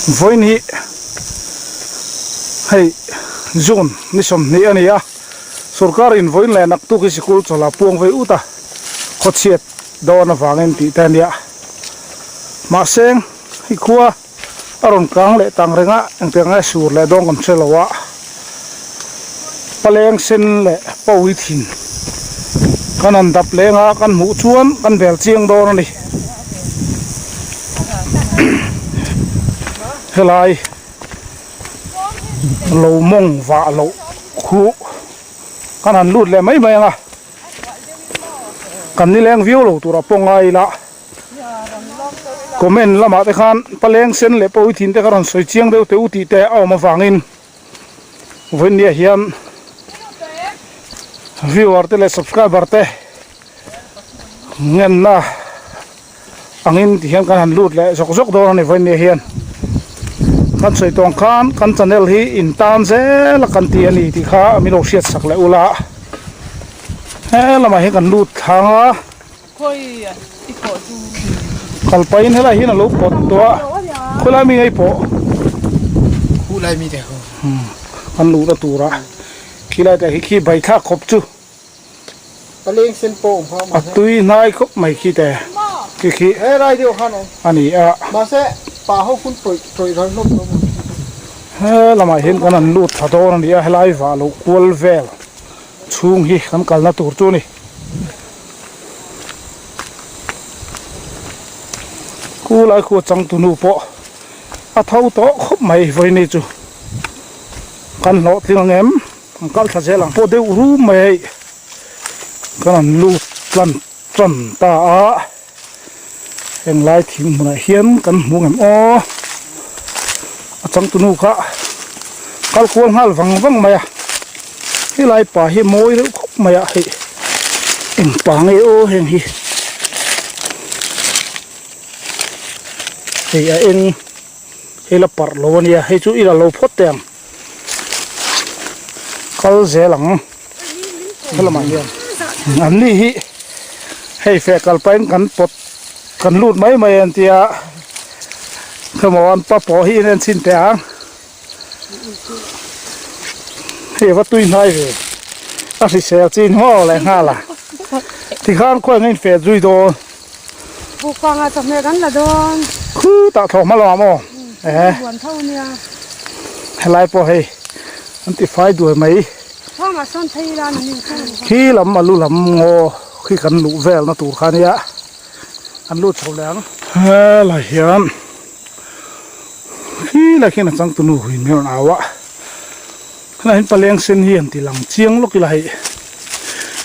Vawiin hi hei June ni 20 a ni a, sorkar in vawiin leh naktuk hi sikul chawlh a puang vei ut a, khawchhiat dawn avangin tih te a nia. Mahse hei khua a rawn kang leh tang reng a, engtiang nge sur leh dawn kan hre lo a, paleng sen leh pawi thin kan han dap leng a, kan hmuh chuan kan bel chiang dawn a ni. Helai lo mawng vah loh khu kan han lut leh mai mai ang a, kan nileng viau lo turah pawh ngai ila. Comment lamah te khan paleng sen leh pawi thin te kha rawn sawi chiang deuh teh u tih te a awm avangin vawinia hian viewer te leh subscriber te ngenna angin ti hian kan han lut leh zawk zawk dawn a ni vawinia hian kan sawi tawng khan kan channel hi in tan zel a kan ti a ni tih kha min lo hriat sak leh ula he lamah hian kan lut thlang a. Kal pahin helai hian a lo pawt tawh a khawilai mi ngei pawh Khulai mi te ho an luhna tura khilai te hi khi bai thlak khawp chu Paleng sen pawh awm kha a tui hnai khawp mai khi te khi khi helai deuh khan awm a ni a mahse pa ho hun tawih tawih ral hlawm hlawm he lamah hian kan han lut thla dawn a ni a helai vah loh kual vel chhung hi kan kalna tur chu a ni. Khu lai khu a changtunu pawh a tho tawh khawp mai vawiini chu kan hlawhtling ang em kan kal thla zel ang pawh deuh rum mai hei kan han lut tlan tan ta a heng lai thing hmunah hian kan hmu ngem aw a changtunu kha kal kual nghal vang vang mai a helai pa hi mawi reuh khawp mai a hei eng pa nge aw heng hi hei a eng hei la parh lo ania hei chu i la lo phawt teh ang kal zel ang helamah hian an ni hi hei feh kal pahin kan pawt kan lut mai mai an tia khemaw an pa pawh hi in en chhin teh ang hei va tui hnai ve a hrisel chin haw leh nghal a tikhan khawi ang a infeh zui dawn Bukvanga chawhmeh kan la dawn. Khutah thlawh hma lo maw? Eh. Buan tho nia. Helai pawh hei an ti fai duai mai. Thawngah sawn phei ila ni min kha. Khi lam alu lam ngaw khi kan luh vel na tur kha nia. An lut chho leh ang. Helai hian khi lai khian a changtunu huin min rawn au a. Helai hian paleng sen hi an ti lang chiang lawk ila hei.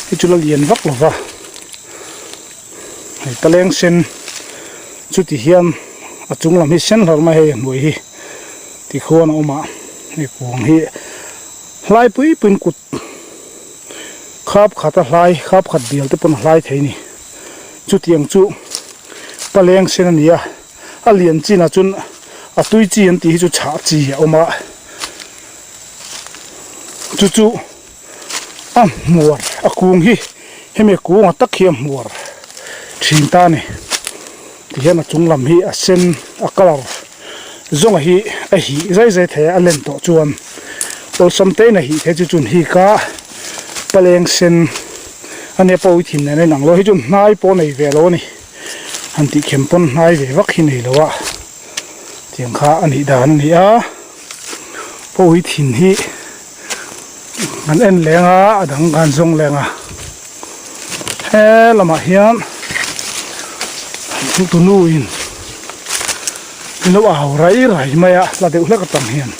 Hei chu la lian vak lo va. Hei paleng sen chuti hian a chung lam hi sen hlawr mai hei a hnuai hi tikhuan a awm a hei kung hi hlai pui puiin kut khap khat a hlai khap khat bial te pawn a hlai thei a ni chutiang chu paleng sen a ni a a lian chinah chuan a tui chi an tih hi chu chhah chi a awm a chu chu. A hmuar a kung hi hemi kung a tak hi a hmuar thin ta a ni tihian a chung lam hi a sen a colour zawnga hi a hih zai zai thei a a len tawh chuan awlsam te in a hih theih chu chun hi ka paleng sen a nia pawi thin nen a inang lo hei chu hnai pawh a nei ve lo a ni han tih khem pawn hnai ve vak hi nei lo a tiang kha a nih dan a ni a pawi thin hi. Kan en leng a a dang kan zawng leng a he lamah hian tunu in lo au rai rai mai a la deuh hlek atang hian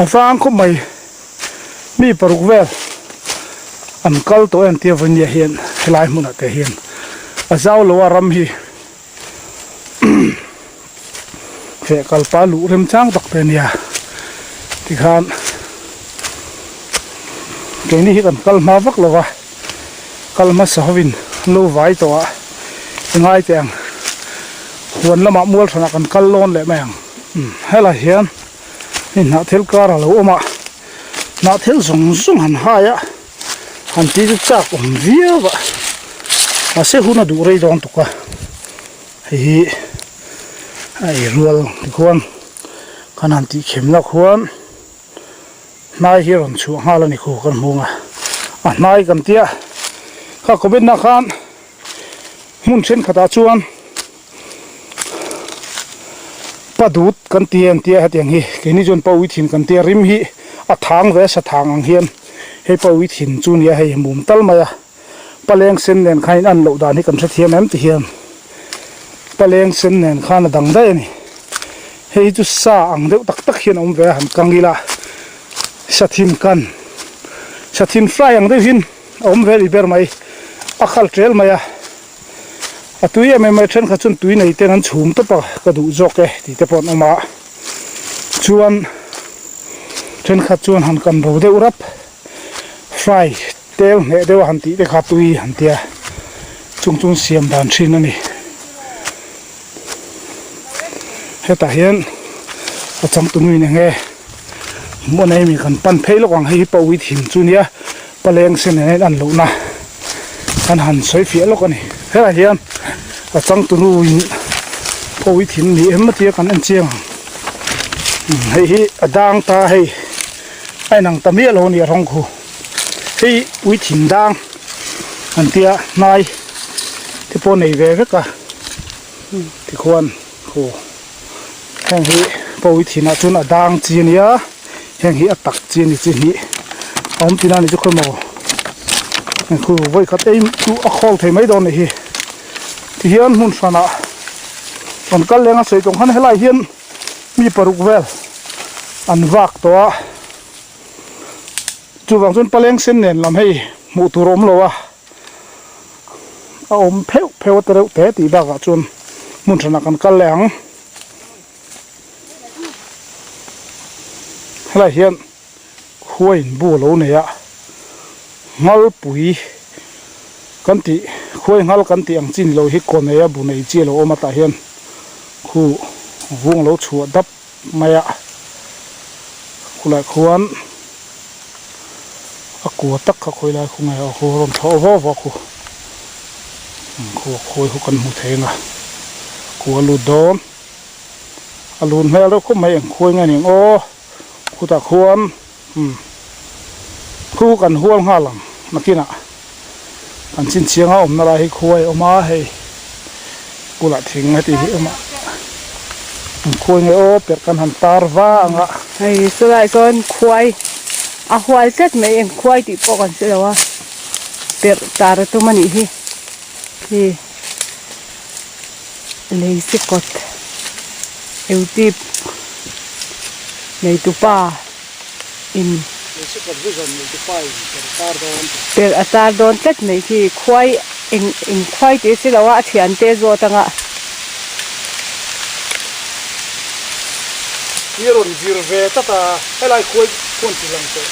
a vang khawp mai mi paruk vel an kal tawh em tia vawinia hian helai hmunah te hian a zau lo a ram hi feh kal pah luh rem chang tak te ania tikhan keini hi kan kal hma vak lova kal hmasa hovin an lo vai tawh a engai teh ang huan lamah mual hranah kan kal lawn leh mai ang helai hian hei hnahthel kar a lo awm a hnahthel zawng zawng han hai a. Han tih chu chak awm viau a mahse hun a duh rei dawn tuk a hei hi a ei rual tikhuan. Kan han tih khem lak huan hnai hi a rawn chhuah nghal a ni khu kan hmung a, a hnai kan tia kha covid na khan hmun thenkhatah chuan pa dut kan ti an tia hetiang hi keini chuan pa ui thin kan tia rim hi a thang ve sa thang ang hian hei pa ui thin chu nia hei mum tal mai a paleng sen nen khan in an loh dan hi kan hrethiam em ti hian paleng sen nen khan a dang daih a ni hei hi chu sa ang deuh tak tak hian a awm ve a han kang ila sathin kan sathin fry ang deuh hian a awm ve a ni ber mai a khal tel mai a. A tui em em mai thenkhat chuan tui nei ten an chhum tawp a ka duh zawk e tih te pawh an awm a chuan thenkhat chuan han kan ro deuh rap fry tel hneh deuh a han tih te kha tui an tia chung chu siam dan thin a ni hetah hian a changtunu in enge hmuh a nei mi kan pan phei lawk ang hei hi pawh ui thim chu nia. Paleng sen nen a in an lohna an han sawi fiah lawk a ni. Helaiah hian a changtunu in pawi thin ni em atia kan en chiang ang. Hei hi a dang ta hei a inang ta miah lo a ni a rawng khu. Hei ui thin dang an tia hnai te pawh nei ve vek a tikhuan khu heng hi pawi thinah chuan a dang chi a nia. Heng hi a tak chi a ni chi hnih a awm tina ni chu khawi maw heng khu vawi khat ei chu a khawl thei mai dawn a nih hi tihian hmun hranah rawn kal leng a sawi tawng khan helai hian mi paruk vel an vak tawh a chuvang chuan paleng sen nen lam hei hmuh tur a awm lo a a awm pheuh pheuh a tereuh te tih bakah chuan hmun hranah kan kal leh ang. Helai hian khua in bu alo nei a nghalpui kan tih khuai nghal kan tih ang chi ni lo hi kaw nei a bu nei chi alo awm a tah hian khu vung alo chhuah dap mai a khulai khuan a kua tak kha khawi lai khu nge aw khu rawn thlawh vau vau khu khu khawi khu kan hmu thei ang a kua lut dawn. A lun hmel deuh khawp mai eng khuai nge ning aw khutah khuan umm khu kan hual nghal ang nakinah kan chhinchhiang a awmna lai hi khuai a awm a hei bulah thing heti hi a awm a eng khuai nge aw perh kan han tar va ang a. Hei chulai chuan khuai a hual tlat mai eng khuai tih pawh kan hre lo a perh tar a tum a nih hi khi. Lei se kawt eutip neitupa in perh a tar dawn tlat mai khi khuai eng eng khuai tih si lo a a thian te zawt anga. I rawn vir ve tlat a helai khuai khuan ti lang tawh.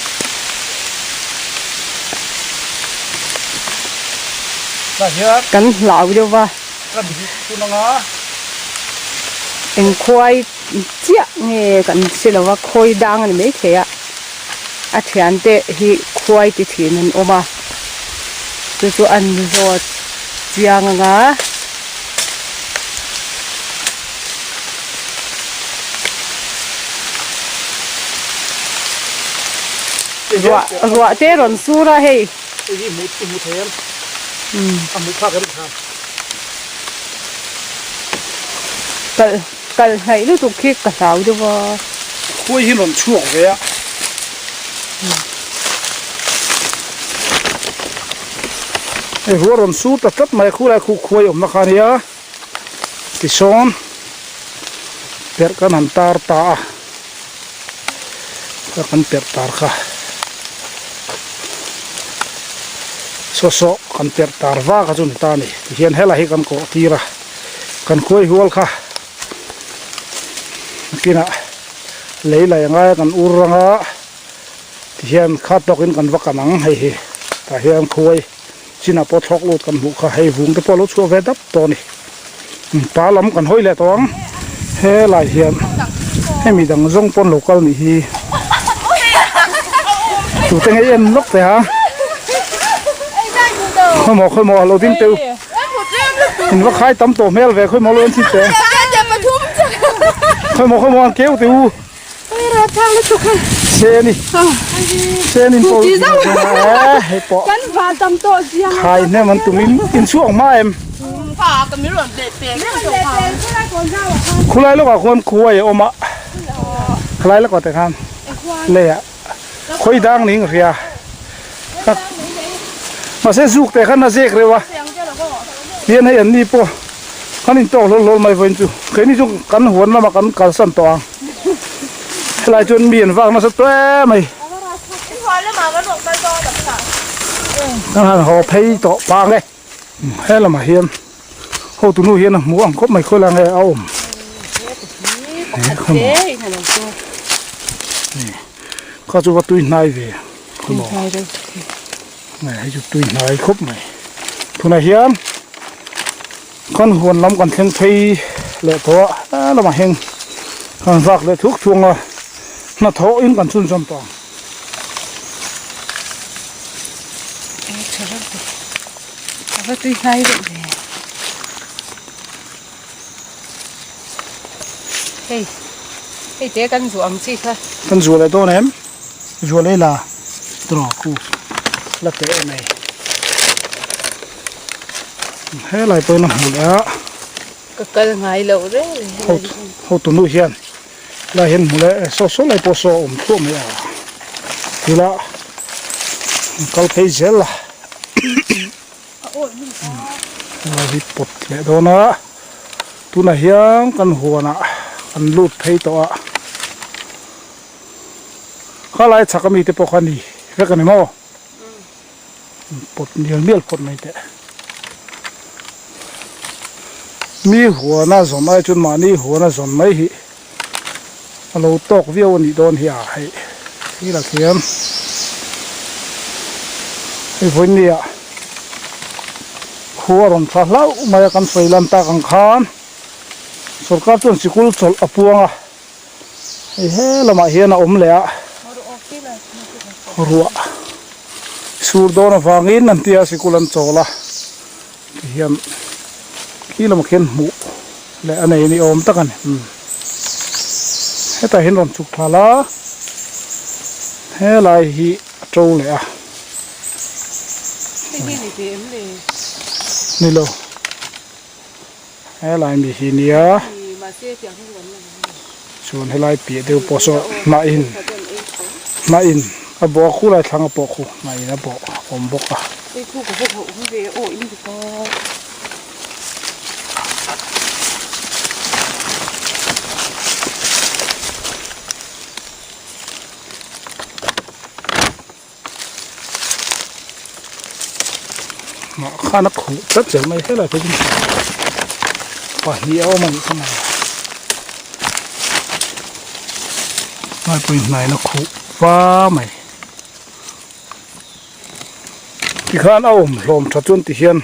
Tah hian. Kan hlau deuh va. Ka dik tun anga. Eng khuai chiah nge kan hre lo va, khawi dang a ni maithei a, a thiante hi khuai ti thin an awm a, chu chu an zawt chiang anga. Ruah ruah te rawn sur a hei. Hei hi hmuh i hmu thei em? A hmuh phak em kha? Kal kal hnaih lutuk khi ka hlau deuh a. Khuai hi rawn chhuak ve a. Hei ruah rawn sur ta tlat mai a khulai khu khuai awmna kha a nia. Tisawn perh kan han tar ta a. Kha kan perh tar kha saw saw kan perh tar vak a chu ni ta a ni tihian helai hi kan kawh tir a kan khuai hual kha nakinah lei lai a ngai a kan ur ang a tihian kha tawkin kan va kan ang hei hi tah hian khuai chinah pawh thlawk lut kan hmuh kha hei vung te pawh a lo chhuah ve dap tawh a ni pa lam kan hawi leh tawh ang helai hian hemi dang zawng pawn lo kal nih hi tute nge en lawk teh a khawmaw khawmaw a lo ding teuh in va khai tam tawh hmel ve khawmaw lo en chhin teh khawmaw khawmaw an keu teh u. Seni Senin pawh hei pawh khai hnem an tum in in chhuak hma em khulai lawkah khuan khuai a awm a khalai lawkah te khan leiah khawi dang niin ka hria mahse zuk te khan a zek reuh a tihian hei an ni pawh kan intawk hlawl hlawl mai vawiin chu keini chu kan huan lamah kan kalsan tawh ang helai chuan mi an vak nasa tawh em mai kan han haw phei tawh pang e he lamah hian hotu nu hian a hmu ang khawp mai khawi lai nge a awm kha chu va tui hnai ve hei chu tui hnai khawp mai tunah hian kan huan lam kan thleng phei leh tawh a he lamah hian kan vak leh thuk thung a hnathawh in kan chhunzawm tawh ang. A va tui hnai deuh ve. Hei hei te kan zuah ang chi kha. Kan zuah leh dawn em? Zuah leh la draw khu la teh em ei. Helai pawhin a hmu leh a. Ka kal ngai loh reng reng. Hotu nu hian Lai hian hmu leh saw saw lai pawh saw a awm thluah mai a tila an kal phei zel a lai hi pawt leh dawn a tunah hian kan huanah kan lut phei tawh a khalai chhak ami te pawh kha a ni vek a ni maw. Pawt mial mial phawt mai teh. Mi huana zawn ai chuan mahni huana zawn mai hi a lo tawk viau a nih dawn hi a hei thil ah khian hei vawiin ah khua a rawn tha hlauh mai a kan sawi lan tak ang khan sorkar chuan sikul chawlh a puang a. Hei he lamah hian a awm leh a ruah sur dawn avangin an tia sikul an chawl a tihian khi lamah khian hmuh leh a nei ni awm tak a ni umm hetah hian rawn chhuk thla la helai hi a to leh a ni lo. Helai mi hi nia chuan helai piah deuh pawh saw hnah in hnah in a bawh a khulai thlang a pawh khu hnah in a bawh a awm bawk a. Mah khan a khuh tlat zel mai helai phei chu pahnih a awm a nih kha mai ngaipui hnaiin a khuh va mai tikhan a awm hlawm tha chuan tihian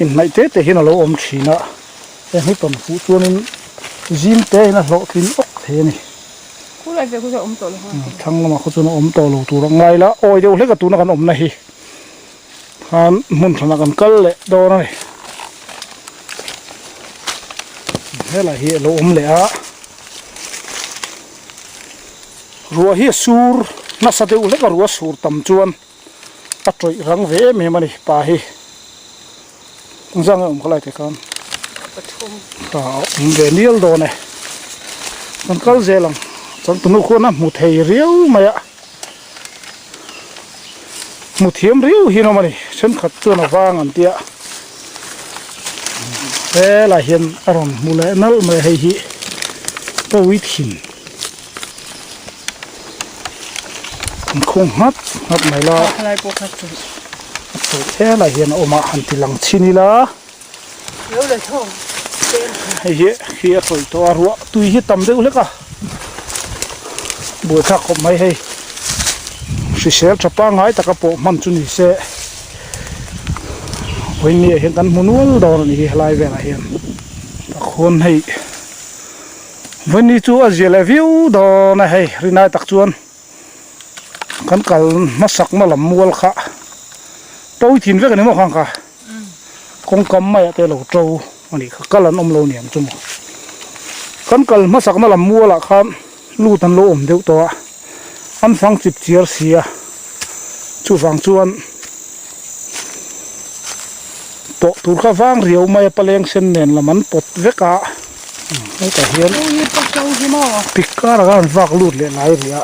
inhnaih te te hian a lo awm thin a heng hi tawn fuh chuanin zim te in a hlawhtlin awk thei a ni. Thlang lamah khaw chuan a awm tawh lo tur a ngai la, awi deuh hlek a tuna kan awmna hi khan hmun hranah kan kal leh dawn a ni. Helai hi a lo awm leh a, ruah hi a sur nasa deuh hlek a, ruah a sur tam chuan a tawih rang ve em em a ni pa hi. Engzah nge awm kha lai te khan ta a awm ve nial dawn e kan kal zel ang changtunu khuan a hmu thei riau mai a hmu thiam riau hi an awm a ni thenkhat chuan a vang an tia helai hian a rawn hmu leh nalh mai a hei hi pawi thin an khung nghat nghat mai la. Helai hian a awm a han ti lang chhin ila hei hi khi a tawih tawh a ruah tui hi tam deuh hlek a buaithlak khawp mai hei hrisel tha pangngai taka pawh hman chu ni se vawiin ah hian kan hmu nual dawn a ni hi helai velah hian takhuan hei vawiin ni chu a zia leh viau dawn a hei rinai tak chuan. Kan kal hmasak na lam mual kha pawi thin vek a ni maw khang kha kawngkam maiah te lo to a nih kha kal an awm lo niang chu maw kan kal hmasak na lam mualah khan lut an lo awm deuh tawh a, an fang chip chiar si a, chuvang chuan pawh tur kha vang riau mai a paleng sen nen lam an pawt vek a, hetah hian pik karah khan an vak lut leh lai rih a,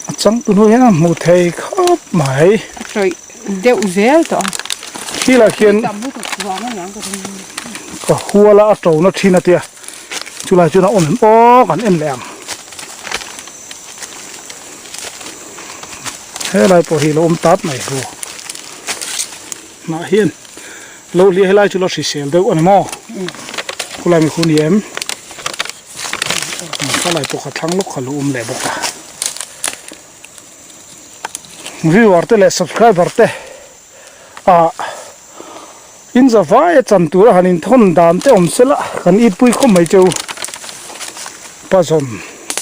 a changtu hnu hian a hmuh thei khawp mai. A tawih deuh zel tawh a. Thilah khian ka hual a a to na thin a tia chulai chuan a awm em aw kan en leh ang helai pawh hi lo awm tat mai hu hnah hian lo hliah helai chu la hrisel deuh a ni maw khulai mi khu ni em khalai pawh kha thlang lawk kha lo awm leh bawk a. Viewer te leh subscriber te ah in za vai a chan tura han inthawn dan te awm sela kan itpui khawp mai cheu pazawm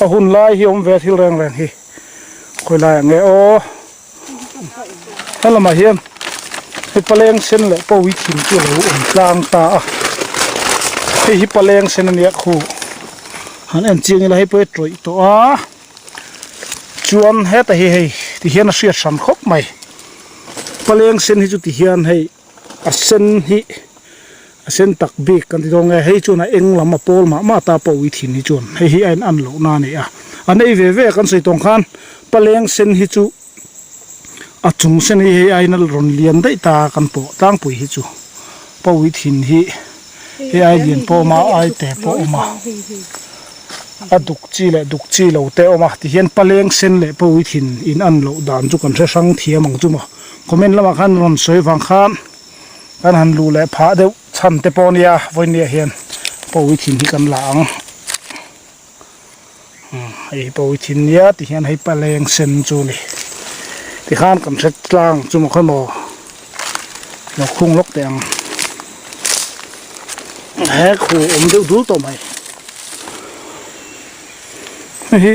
a hun lai hi awm ve thil reng reng hi khawi lai ang nge aw helamah hian hei paleng sen leh pawi thin chu a lo awm tlang ta a hei hi paleng sen a nia khu han en chiang ila hei pawh hi a tawih tawh a. Chuan heta hi hei ti hian a hriat hran khawp mai paleng sen hi chu ti hian hei a sen hi a sen tak bik kan ti dawn nge hei chuan a eng lam a pawl mah mah ta pawh ui thin hi chuan hei hi a in an loh na a ni a an ei ve ve kan sawi tawng khan paleng sen hi chu a chung sen hi hei aiin a rawn lian daih ta kan pawh tlangpui hi chu pawh ui thin hi hei ai lian pawh a awm a ai te pawh a awm a. A duk chi leh duk chi lo te a awm a tihian paleng sen leh pawi thin in an loh dan chu kan hre hrang thiam ang chu maw comment lamah khan rawn sawi vang khan kan han luh leh phah deuh chhan te pawh ania vawinia hian pawi thin hi kan la ang hei hi pawi thin nia tihian hei paleng sen chu a ni tikhan kan hre tlang chu maw khaw maw lo khung lawk teh ang he khu awm deuh dul tawh mai. Hei hi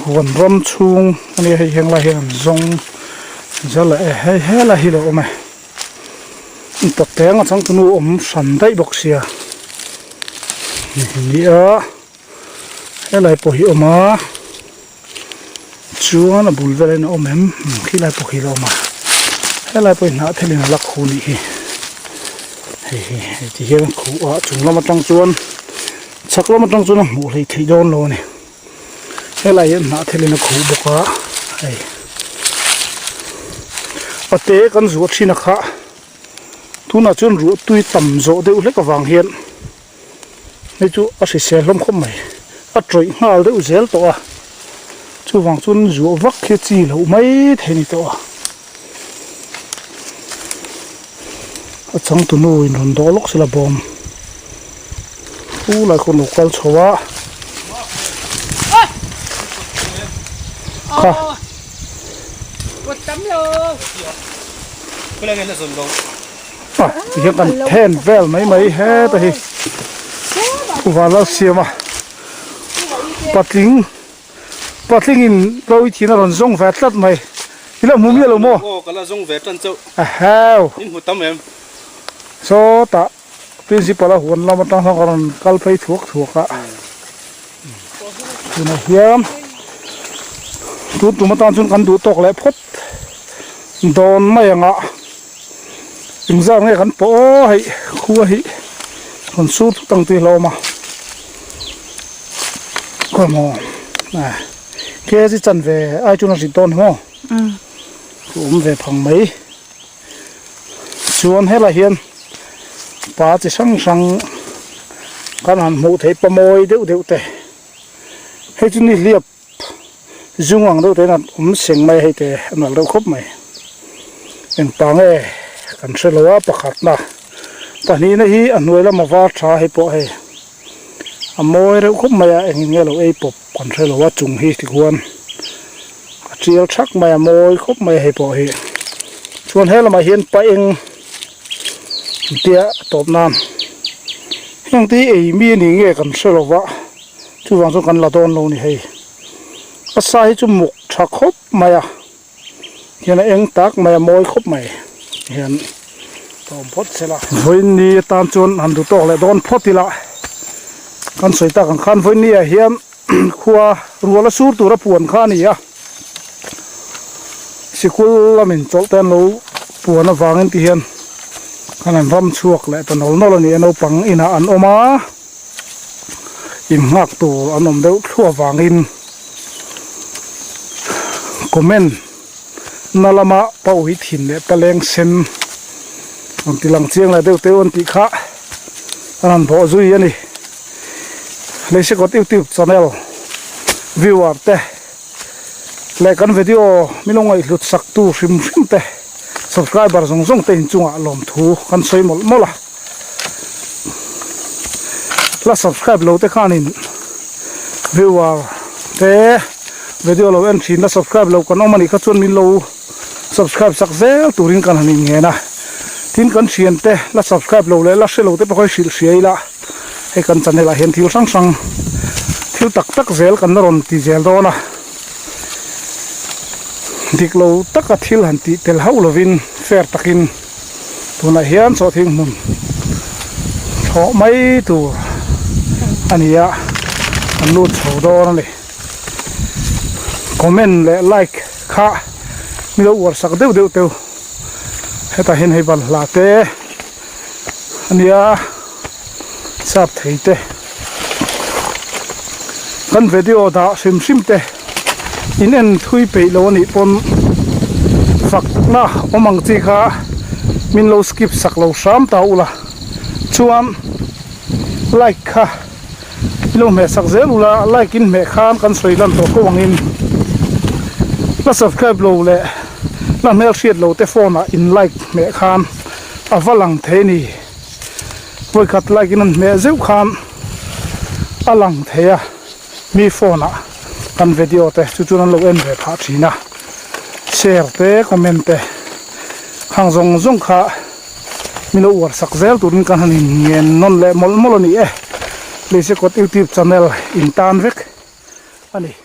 huan ram chhung a nia hei heng lai hian an zawng zel a e hei helai hi lo awm e pateng a changtunu awm hran daih bawk sia nia helai pawh hi awm a chuan a bul velah hian a awm em khilai pawh khi la awm a helai pawh hi hnah thelin a la khu nih hi hei hi hei ti hian a khuh a chung lam atang chuan chhak lam atang chuan a hmuh hleih theih dawn lo a ni helai hian hnah thelin a khuh bawk a hei a te kan zuah thin a kha tunah chuan ruah tui tam zawh deuh hlek avang hian. Hei chu a hrisel hlawm khawp mai a tawih nghal deuh zel tawh a chuvang chuan zuah vak hi chi loh mai thei a ni tawh a a changtunu in rawn dawh lawk sela bawm chu lai khaw lo kal chho a kha. A ti hian kan then vel mai mai heta hi van lal siam a patling patling in ro i thin a rawn zawng ve tlat mai i la hmu miah lo maw aw ka la zawng ve tan chauh a heu in hmu tam em sawtah principal a huan lam atang hian ka rawn kal phei thuak thuak a tunah hian tun tum atan chuan kan duh tawk leh phawt dawn mai ang a. Engzat nge kan pawh aw hei khua hi rawn sur thut ang tih hlawm a khawi maw a kg chanve ai chuan a hrilh dawn hi maw chu awm ve phang mai chuan helai hian pa chi hrang hrang kan han hmuh theih pamawi deuh deuh te hei chu nihliap. Zung ang deuh te hian awm seng mai a hei te a nalh deuh khawp mai engpa nge kan hre lo a pakhatna pahnihna hi a hnuai lama var tha hei pawh hei a mawi reuh khawp mai a engin nge lo ei pawp kan hre lo a chung hi tikhuan a tial thak mai a mawi khawp mai a hei pawh hi chuan he lamah hian pa eng tia tawp nan heng te hi ei mi a ni nge kan hre lo va. Chuvang chuan kan la dawn lo ni hei. A sa hi chu muk tha khawp mai a, hian a eng tak mai a mawi khawp mai hian tawm phawt se la. Vawiin ni atan chuan han duh tawk leh dawn phawt ila. Kan sawi tak ang khan vawinia hian khua ruala sur tura puan kha a ni a. Sikul lamin chawlh te an lo puan avangin ti hian khan an ram chhuak leh ta nawl nawl a ni a naupang inah an awm a inghak tur an awm deuh thluah avangin comment na lama pauhi thin leh paleng sen rawn ti lang chiang leh deuh teuh an tih kha an han bawh zui a ni Leisekawt youtube channel viewer te. Leh kan video min lo ngaihhlut sak tu hrim hrim te subscriber zawng zawng te inchungah lawmthu kan sawi mawlh mawlh a. La subscribe lo te khanin viewer te video lo en thin la subscribe lo kan awm anih kha chuan min lo subscribe sak zel turin kan han inngen a. Tin kan thian te la subscribe lo leh la hre lo te pawh kha i hrilh hria ila. Hei kan channel ah hian thil hrang hrang thil tak tak zel kan la rawn ti zel dawn a dik lo taka thil han tih tel hauh lovin fair takin tunah hian sawhthing hmun thlawh mai tur a ni a an lut chho dawn a ni comment leh like kha mi lo uar sak deuh deuh teu hetah hian hei balhla te. Ania sap thei te kan video dah hrim hrim te in en thui peih lo anih pawn fakna awm ang chi kha min lo skip sak lo hram ta ula chuan like kha i lo hmeh sak zel ula like in hmeh khan kan sawi lan tawh ko angin la subscribe lo leh la hmelhriat lo te phone ah in like hmeh khan a va lang thei a ni vawikhat like in an hmeh zeuh khan a lang thei a mi phone ah kan video te chu chuan an lo en ve phah thin a share te comment te hang zawng zawng kha min lo uar sak zel turin kan han in ngen nawn leh mawlh mawlh a ni e Leisekawt youtube channel in tan vek a ni.